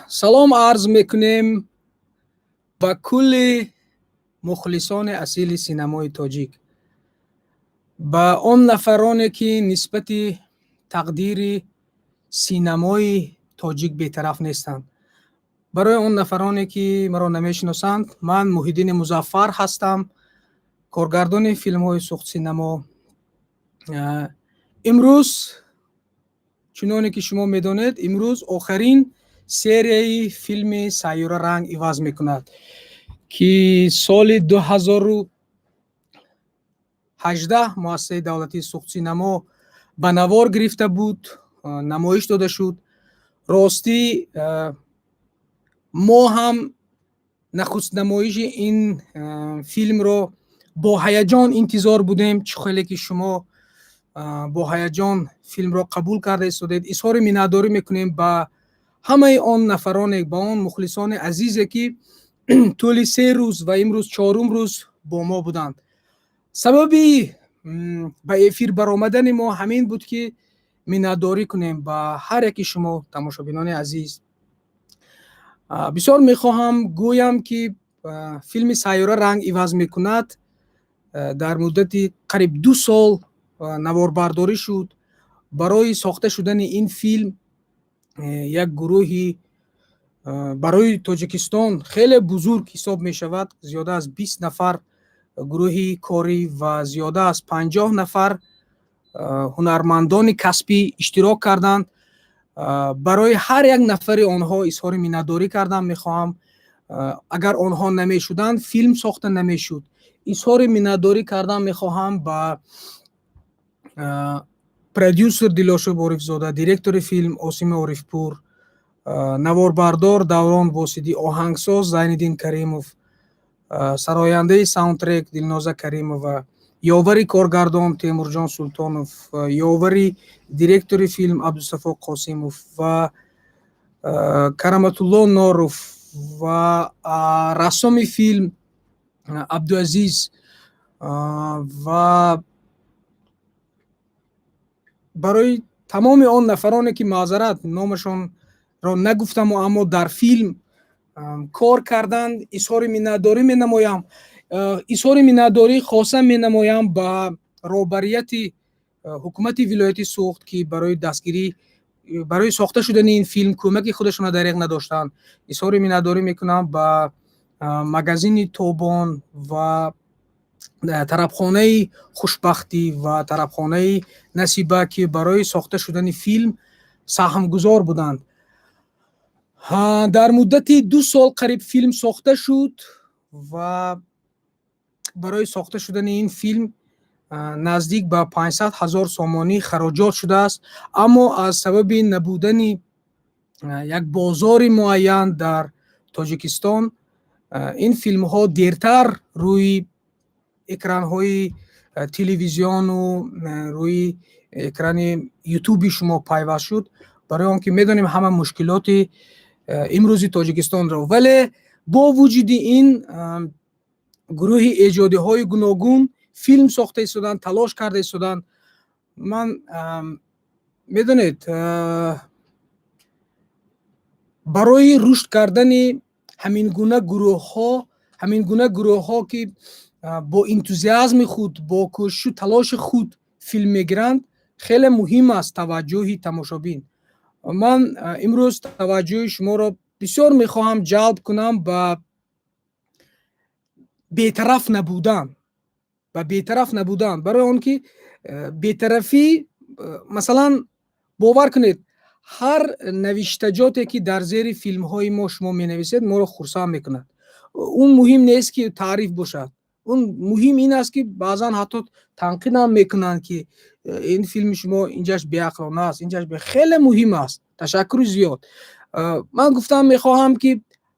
Салом арз мекунем ба кулли мухлисони асили синамои тоҷик, ба он нафароне, ки нисбати тақдири синамои тоҷик бетараф нестанд. Барои он нафароне, ки маро намешиносанд, ман Муҳиддини Музаффар ҳастам, коргардони филмҳои Суғдсинамо. Имрӯз, чуноне ки шумо медонед, имрӯз охирин серияи филми «Сайёра ранг иваз мекунад», ки соли 2018 муассисаи давлатии Суғдсинамо ба навор гирифта буд, намоиш дода шуд. Ростӣ, мо ҳам нахустнамоиши ин филмро бо ҳаяҷон интизор будем. Чӣ хеле ки шумо бо ҳаяҷон филмро қабул карда истодед. Изҳори миннатдорӣ мекунем ба ҳамаи он нафароне, ба он мухлисони азизе, ки тӯли 3 рӯз ва имрӯз чорум рӯз бо мо буданд. Сабаби ба эфир баромадани мо ҳамин буд, ки миннатдорӣ кунем ба ҳар яки шумо, тамошобинони азиз. Бисёр мехоҳам гӯям, ки филми «Сайёра ранг иваз мекунад» дар муддати қариб 2 сол наворбардорӣ шуд. Барои сохта шудани ин филм як гурӯҳи барои Тоҷикистон хеле бузург ҳисоб мешавад, зиёда аз 20 нафар гурӯҳи корӣ ва зиёда аз 50 нафар ҳунармандони касбӣ иштирок карданд. Барои ҳар як нафари онҳо изҳори миннатдорӣ кардан мехоҳам. Агар онҳо намешуданд, филм сохта намешуд. Изҳори миннатдорӣ кардан мехоҳам ба продюсер Дилошуб Орифзода, директори филм Осими Орифпур, наворбардор Даврон Восидӣ, оҳангсоз Зайниддин Каримов, сарояндаи саундтрек Дилноза Каримова, ёвари коргардон Темурҷон Султонов, ёвари директори филм Абдусафо Қосимов ва Караматулло Норов ва рассоми филм Абдуазиз ва барои тамоми он нафароне, ки, маъзарат, номашонро нагуфтаму, аммо дар филм кор карданд, изҳори миннатдорӣ менамоям. Изҳори миннатдорӣ хоса менамоям ба роҳбарияти ҳукумати вилояти Суғд, ки барои дастгирӣ, барои сохта шудани ин филм кӯмаки худашонро дареғ надоштанд. Изҳори миннатдорӣ мекунам ба магазини Тобон ва тарабхонаи Хушбахтӣ ва тарабхонаи Насиба, ки барои сохта шудани филм саҳмгузор буданд. Дар муддати 2 сол қариб филм сохта шуд ва барои сохта шудани ин филм наздик ба 500 ҳазор сомонӣ хароҷот шудааст. Аммо аз сабаби набудани як бозори муайян дар Тоҷикистон ин филмҳо дертар рӯи экранҳои телевизиону рӯи экрани Ютуби шумо пайваст шуд, барои он ки медонем ҳама мушкилоти имрӯзи Тоҷикистонро. Вале бо вуҷуди ин гурӯҳи эҷодиҳои гуногун филм сохта истоданд, талош карда истоданд. Ман, медонед, барои рушд кардани ҳамин гуна гурӯҳҳо, ҳамин гуна гурӯҳҳо, ки бо энтузиазми худ, бо кӯшишу талоши худ филм мегиранд, хеле муҳим аст таваҷҷӯҳи тамошобин. Ман имрӯз таваҷҷӯҳи шуморо бисёр мехоҳам ҷалб кунам ба бетараф набудан, барои он ки бетарафӣ, масалан, бовар кунед, ҳар навиштаҷоте, ки дар зери филмҳои мо шумо менависед, моро хурсанд мекунад. Он муҳим нест, ки таъриф бошад, он муҳим ин аст, ки баъзан ҳатто танқидам мекунанд, ки ин филми шумо инҷаш беақлона аст, инҷаш хеле муҳим аст. Ташаккури зиёд. Ман гуфтам мехоҳам, ки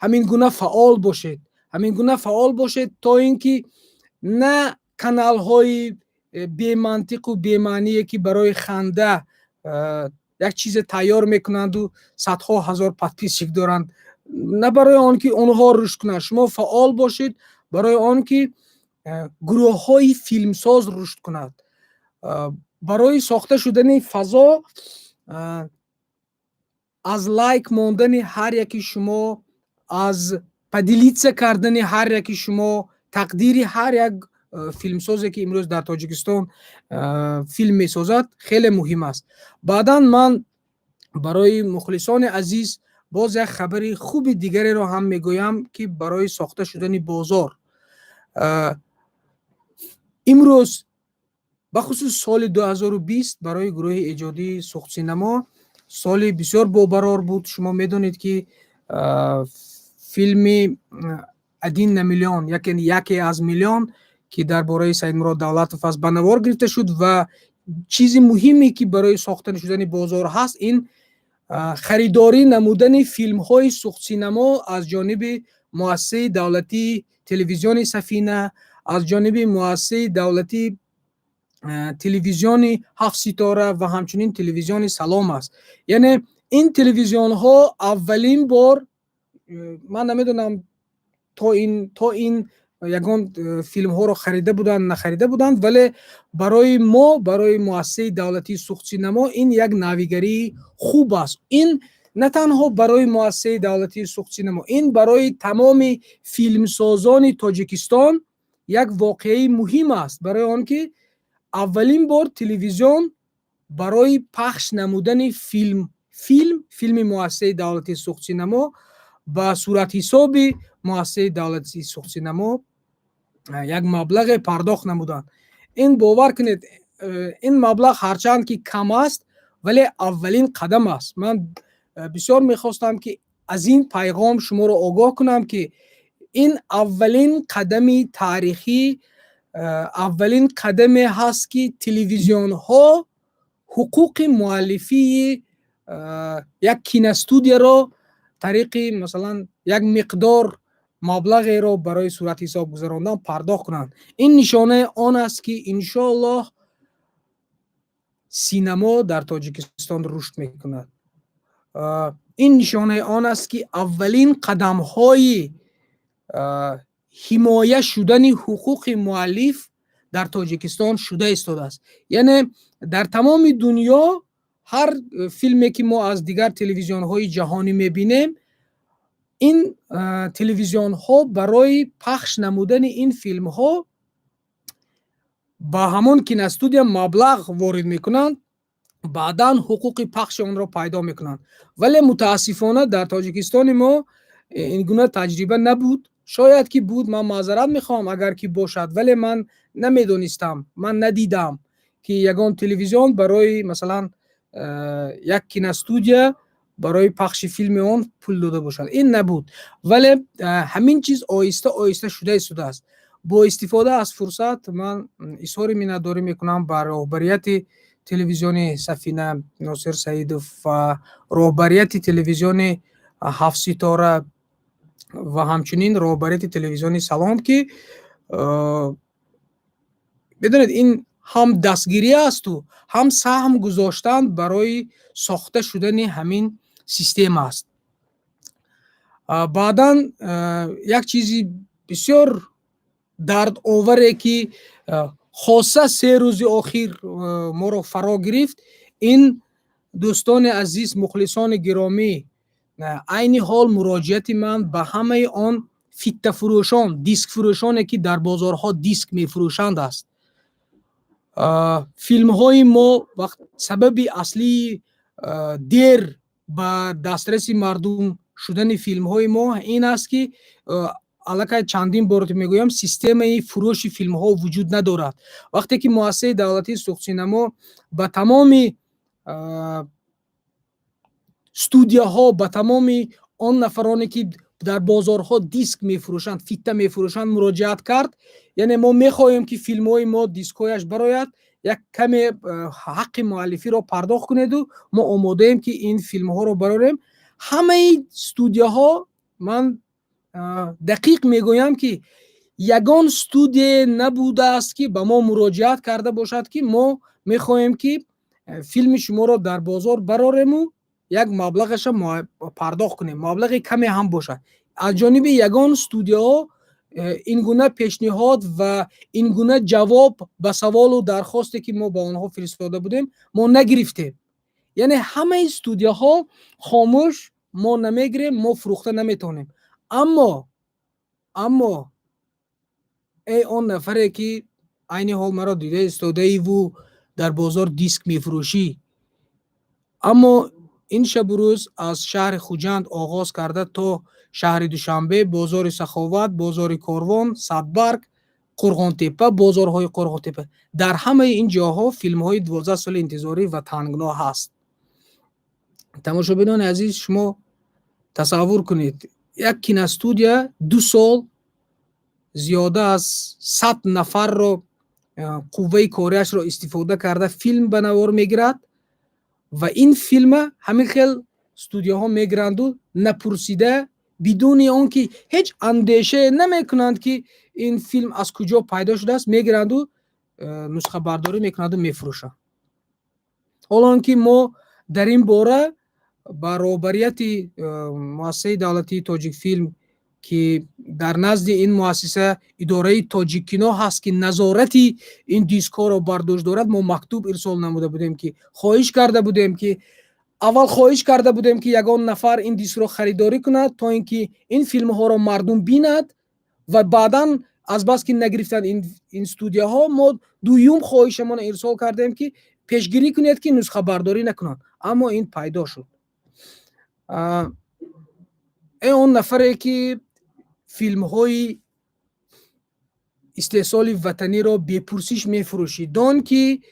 ҳамин гуна фаъол бошед, ҳамин гуна фаъол бошед, то ин ки на каналҳои бемантиқу бемаъние, ки барои ханда як чизе тайёр мекунанду садҳо ҳазор подписчик доранд, на барои он ки онҳо рушд кунанд. Шумо фаъол бошед, барои он ки гурӯҳҳои филмсоз рушд кунад, барои сохта шудани фазо. Аз лайк мондани ҳар яки шумо, аз поделиться кардани ҳар яки шумо тақдири ҳар як филмсозе, ки имрӯз дар Тоҷикистон филм месозад, хеле муҳим аст. Баъдан ман барои мухлисони азиз боз як хабари хуби дигареро ҳам мегӯям, ки барои сохта шудани бозор имрӯз, бахусус соли 2020, барои гурӯҳи эҷодии Суғдсинамо соли бисёр бобарор буд. Шумо медонед, ки филми «Один на миллион», яке аз миллион, ки дар бораи Саидмурод Давлатов аст, ба навор гирифта шуд. Ва чизи муҳиме, ки барои сохта шудани бозор ҳаст, ин харидорӣ намудани филмҳои Суғдсинамо аз ҷониби муассисаи давлатии телевизиони Сафина, аз ҷониби муассисаи давлатии телевизиони Ҳафт ситора ва ҳамчунин телевизиони Салом аст. Яъне ин телевизионҳо аввалин бор, ман намедонам, то ин ягон филмҳоро харида буданд, нахарида буданд, вале барои мо, барои муассисаи давлатии Суғдсинамо, ин як навигарии хуб аст. Ин на танҳо барои муассисаи давлатии Суғдсинамо, ин барои тамоми филмсозони Тоҷикистон як воқеаи муҳим аст, барои он ки аввалин бор телевизион барои пахш намудани филми муассисаи давлатии Суғдсинамо ба суратҳисоби муассисаи давлатии Суғдсинамо як маблағе пардохт намуданд. Ин, бовар кунед, ин маблағ ҳарчанд ки кам аст, вале аввалин қадам аст. Ман бисёр мехостам, ки аз ин пайғом шуморо огоҳ кунам, ки ин аввалин қадами таърихӣ, аввалин қадаме ҳаст, ки телевизионҳо ҳуқуқи муаллифии як киностудияро тариқи, масалан, як миқдор маблағеро барои суратҳисоб гузарондан пардохт кунанд. Ин нишонаи он аст, ки иншоаллоҳ синамо дар Тоҷикистон рушд мекунад. Ин нишонаи он аст, ки аввалин қадамҳои ҳимоя шудани ҳуқуқи муаллиф дар Тоҷикистон шуда истодааст. Яъне дар тамоми дунё ҳар филме, ки мо аз дигар телевизионҳои ҷаҳонӣ мебинем, ин телевизионҳо барои пахш намудани ин филмҳо ба ҳамон киностудия маблағ ворид мекунанд, баъдан ҳуқуқи пахши онро пайдо мекунанд. Вале мутаассифона дар Тоҷикистони мо ин гуна таҷриба набуд. Шояд ки буд, ман маъзарат мехоҳам, агар ки бошад, вале ман намедонистам, ман надидам, ки ягон телевизион барои, масалан, як киностудия барои пахши филми он пул дода бошад. Ин набуд, вале ҳамин чиз оҳиста оҳиста шуда истодааст. Бо истифода аз фурсат ман изҳори миннатдорӣ мекунам ба роҳбарияти телевизиони Сафина, Носир Саидов, ва роҳбарияти телевизиони Ҳафтситора ва ҳамчунин роҳбарияти телевизиони Салом, ки медонед, ин ҳам дастгирӣ асту ҳам саҳм гузоштан барои сохта шудани ҳамин система аст. Баъдан як чизи бисёр дардоваре, ки хоса 3 рӯзи охир моро фаро гирифт, ин, дӯстони азиз, мухлисони гиромӣ, айни ҳол муроҷиати ман ба ҳамаи он фиттафурӯшон, дискфурӯшоне, ки дар бозорҳо диск мефурӯшанд, аст. Филмҳои мо, сабаби аслии дер ба дастраси мардум шудани филмҳои мо ин аст, ки аллакай чандин бор мегӯям, системаи фурӯши филмҳо вуҷуд надорад. Вақте ки муассисаи давлатии Суғдсинамо ба тамоми студияҳо, ба тамоми он нафароне, ки дар бозорҳо диск мефурӯшанд, фитта мефурӯшанд, муроҷиат кард, яъне мо мехоҳем, ки филмҳои мо дискҳояш барояд, як каме ҳаққи муаллифиро пардохт кунеду мо омодаем, ки ин филмҳоро барорем, ҳамаи студияҳо, ман дақиқ мегӯям, ки ягон студия набудааст, ки ба мо муроҷиат карда бошад, ки мо мехоҳем, ки филми шуморо дар бозор барорему як маблағаша пардохт кунем, маблағи каме ҳам бошад. Аз ҷониби ягон студияҳо ин гуна пешниҳод ва ин гуна ҷавоб ба саволу дархосте, ки мо ба онҳо фиристода будем, мо нагирифтем. Яъне ҳамаи студияҳо хомӯш, мо намегирем, мо фурӯхта наметавонем. Аммо эй он нафаре, ки айни ҳол маро дида истодаиву дар бозор диск мефурӯшӣ, аммо ин шабу рӯз аз шаҳри Хуҷанд оғоз карда то шаҳри Душанбе, бозори Саховат, бозори Корвон, Садбарг, Қурғонтеппа, бозорҳои Қурғонтеппа, дар ҳамаи ин ҷоҳо филмҳои 12 соли интизорӣ ва Тангно ҳаст. Тамошобинони азиз, шумо тасаввур кунед, як киностудия 2 сол зиёда аз 100 нафарро қувваи кориашро истифода карда филм ба навор мегирад ва ин филма ҳамин хел студияҳо мегиранду напурсида, бидуни он ки ҳеҷ андешае намекунанд, ки ин филм аз куҷо пайдо шудааст, мегиранду нусхабардорӣ мекунанду мефурӯшанд. Ҳоло он ки мо дар ин бора ба роҳбарияти муассисаи давлатии Тоҷикфилм, ки дар назди ин муассиса идораи Тоҷиккино ҳаст, ки назорати ин дискҳоро бар дӯш дорад, мо мактуб ирсол намуда будем, ки хоҳиш карда будем, ки аввал хоҳиш карда будем, ки ягон нафар ин дискро харидорӣ кунад, то ин ки ин филмҳоро мардум бинад, ва баъдан азбаски нагирифтанд ин студияҳо, мо дуюм хоҳишамонро ирсол кардем, ки пешгирӣ кунед, ки нусхабардорӣ накунанд. Аммо ин пайдо шуд. Э он нафаре, ки филмҳои истеҳсоли ватаниро бепурсиш мефурӯшӣ, дон, ки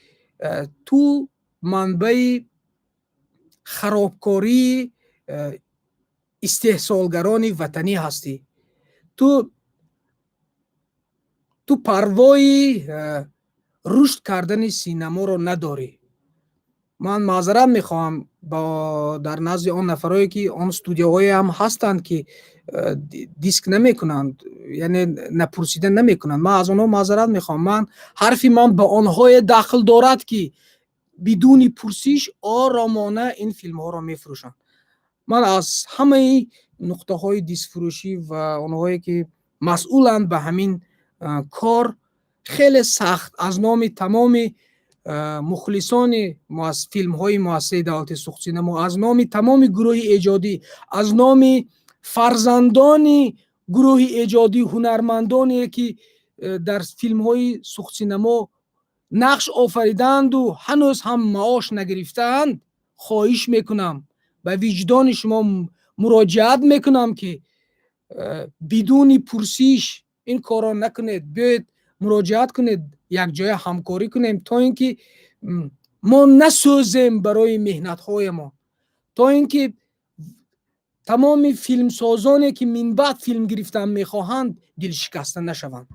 ту манбаи харобкории истеҳсолгарони ватанӣ ҳастӣ. Ту парвои рушд кардани синаморо надорӣ. Ман маъзарат мехоҳам дар назди он нафарое, ки он студияҳое ҳам ҳастанд, ки диск намекунанд, яъне напурсида намекунанд. Ман аз онҳо маъзарат мехоҳам. Ман ҳарфи ман ба онҳое дахл дорад, ки бидуни пурсиш оромона ин филмҳоро мефурӯшанд. Ман аз ҳамаи нуқтаҳои дискфурӯшӣ ва онҳое, ки масъуланд ба ҳамин кор, хеле сахт аз номи тамоми мухлисони филмҳои муассисаи давлатии Суғдсинамо, аз номи тамоми гурӯҳи эҷодӣ, аз номи фарзандони гурӯҳи эҷодӣ, ҳунармандоне, ки дар филмҳои Суғдсинамо нақш офаридаанду ҳанӯз ҳам маош нагирифтаанд, хоҳиш мекунам, ба виҷдони шумо муроҷиат мекунам, ки бидуни пурсиш ин корро накунед. Биёед, муроҷиат кунед, якҷоя ҳамкорӣ кунем, то ин ки мо насӯзем барои меҳнатҳоямон, то ин ки тамоми филмсозоне, ки минбаъд филм гирифтан мехоҳанд, дилшикаста нашаванд.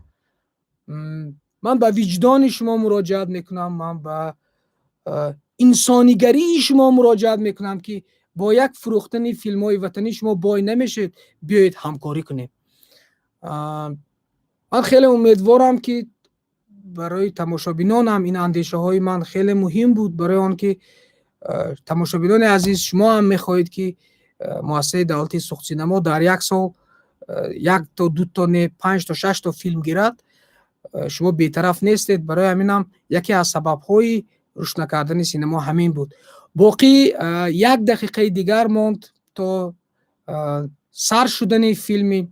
Ман ба виҷдони шумо муроҷиат мекунам, ман ба инсонигарии шумо муроҷиат мекунам, ки бо як фурӯхтани филмҳои ватанӣ шумо бой намешавед. Биёед, ҳамкорӣ кунем. Ман хеле умедворам, ки барои тамошобинонам ин андешаҳои ман хеле муҳим буд, барои он ки, тамошобинони азиз, шумо ҳам мехоҳед, ки муассисаи давлатии Суғдсинамо дар як сол як то дуто не, панҷто, шашто филм гирад. Шумо бетараф нестед. Барои ҳаминам яке аз сабабҳои рушд накардани синамо ҳамин буд. Боқӣ як дақиқаи дигар монд то сар шудани филми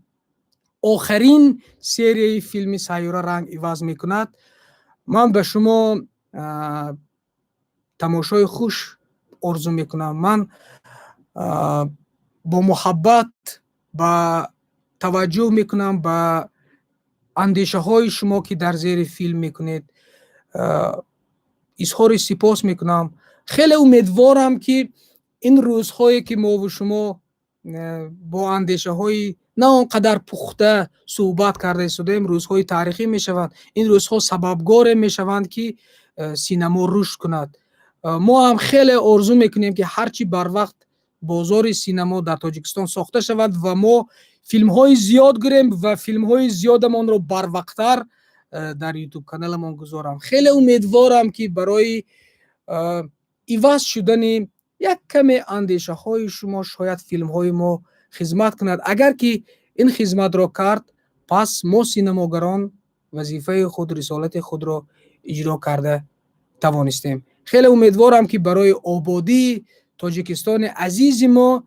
охарин серияи филми «Сайёра ранг иваз мекунад». Ман ба шумо тамошои хуш орзу мекунам. Ман бо муҳаббат ба таваҷҷӯҳ мекунам ба андешаҳои шумо, ки дар зери филм мекунед, изҳори сипос мекунам. Хеле умедворам, ки ин рӯзҳое, ки мову шумо бо андешаҳои на он қадар пухта суҳбат карда истодаем, рӯзҳои таърихӣ мешаванд. Ин рӯзҳо сабабгоре мешаванд, ки синамо рушд кунад. Мо ҳам хеле орзу мекунем, ки ҳарчи барвақт бозори синамо дар Тоҷикистон сохта шавад ва мо филмҳои зиёд гирем ва филмҳои зиёдамонро барвақттар дар Ютуб каналамон гузорам. Хеле умедворам, ки барои иваз шудани як каме андешаҳои шумо шояд филмҳои мо хизмат кунад. Агар ки ин хизматро кард, пас мо, синамогарон, вазифаи худ, рисолати худро иҷро карда тавонистем. Хеле умедворам, ки барои ободии Тоҷикистони азизи мо,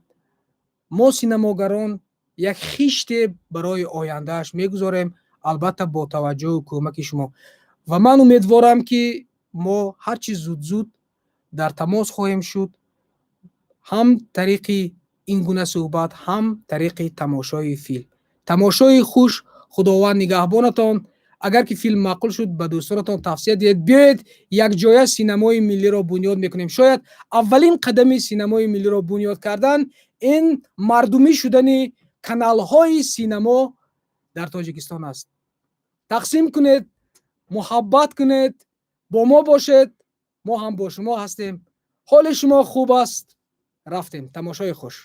мо синамогарон як хиште барои ояндааш мегузорем, албатта, бо таваҷҷӯҳу кӯмаки шумо. Ва ман умедворам, ки мо ҳарчи зуд-зуд дар тамос хоҳем шуд, ҳам тариқи ин гуна суҳбат, ҳам тариқи тамошои филм. Тамошои хуш, Худованд нигаҳбонатон. Агар ки филм маъқул шуд, ба дӯстонатон тавсия диҳед. Биёед, якҷоя синамои миллиро бунёд мекунем. Шояд аввалин қадами синамои миллиро бунёд кардан ин мардумӣ шудани каналҳои синамо дар Тоҷикистон аст. Тақсим кунед, муҳаббат кунед, бо мо бошед, мо ҳам бо шумо ҳастем. Ҳоли шумо хуб аст? Рафтем, тамошои хуш.